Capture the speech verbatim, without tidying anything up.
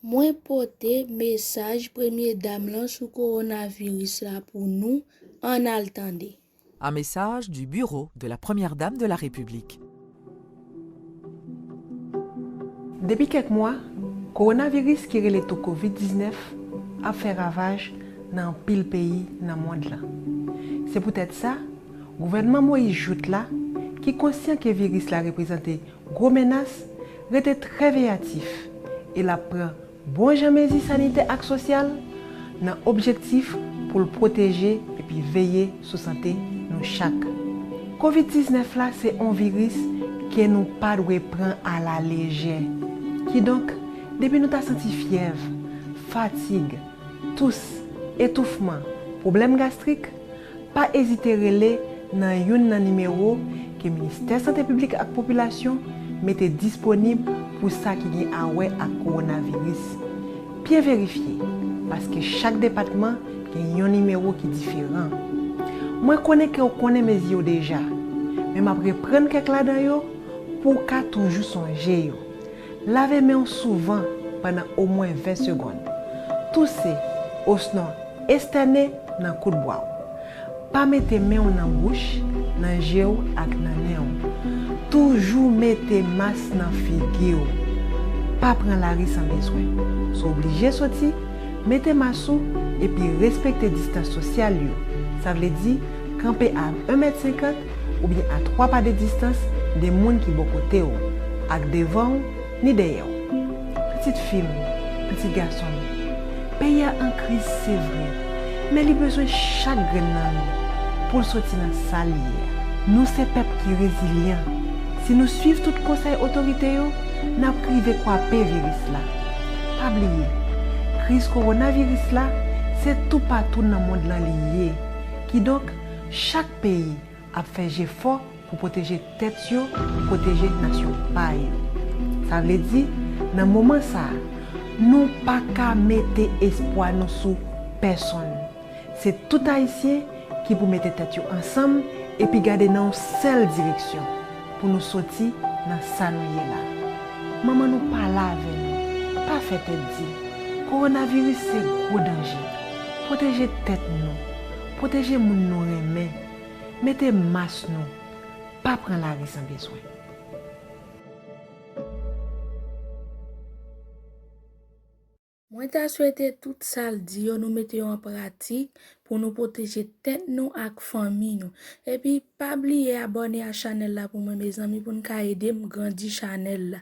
Mwen pote mesaj premye dam lan sou kowonaviris la pou nou, ann al tande. Un message du bureau de la Première Dame de la République. Depi kèk mwa, kowonaviris ki rele tou kovid diznèf ap fè ravaj nan anpil peyi nan mond lan. Se poutèt sa, gouvènman Moïse Jouthe la, ki konsyan ke viris la reprezante gwo menas, rete trè veyatif e l ap pran bon jan mezi sanitè ak sosyal nan objektif pou l pwoteje epi veye sou sante nou chak. Kovid diznèf la se on viris ke nou pa dwe pran alalejè. Kidonk, depi nou ta santi fyèv, fatig, tous, etoufman, pwoblèm gastrik, pa ezite rele nan youn nan nimewo ke Ministè Sante Piblik ak Popilasyon mete disponib pou sa ki gen a wè ak kowonaviris. Byen verifye, paske chak depatman gen yon nimewo ki diferan. Mwen konnen ke w konnen mezi yo deja, men m ap reprann kèk ladan yo pou w ka toujou sonje yo. Lave men w souvan pandan omwen ven segonn. Touse, osnon estène nan kout bwa w. Pa mete men w nan bouch, nan je w ak nan nen w. Toujou mete mas nan figi w. Pa pran lari san bezwen. Si w oblije soti, mete mas ou epi respekte distans sosyal yo. Sa vle di, kanpe a en mèt senkant oubyen a twa pa de distans de moun ki bò kote w, ak devan w, ni dèyè w. Pitit fi m, pitit gason m, peyi a an kriz se vre, men li bezwen chak grenn nan nou pou l soti nan sa l ye a. Nou se pèp ki rezilyan. Si nou swiv tout konsèy otorite yo, n ap rive kwape viris la. Pa bliye, kriz kowonaviris la se toupatou nan mond lan li ye. Kidonk, chak peyi ap fè jefò pou pwoteje tèt yo, pwoteje nasyon pa yo. Sa vle di, nan moman sa a, nou pa ka mete espwa nou sou pèsonn. Se tout Ayisyen ki pou mete tèt yo ansanm epi gade nan yon sèl direksyon pou nou soti nan sa nou ye la. Manman nou pale avè nou, pa fè tèt di. Kowonaviris se gwo danje. Pwoteje tèt nou, pwoteje moun nou renmen, mete mas nou, pa pran lari san bezwen. Mwen ta swete tout sa l di yo nou mete yo an pratik pou nou pwoteje tèt nou ak fanmi nou. Epi pa bliye abòne a chanèl la pou mwen mezanmi pou n ka ede m grandi chanèl la.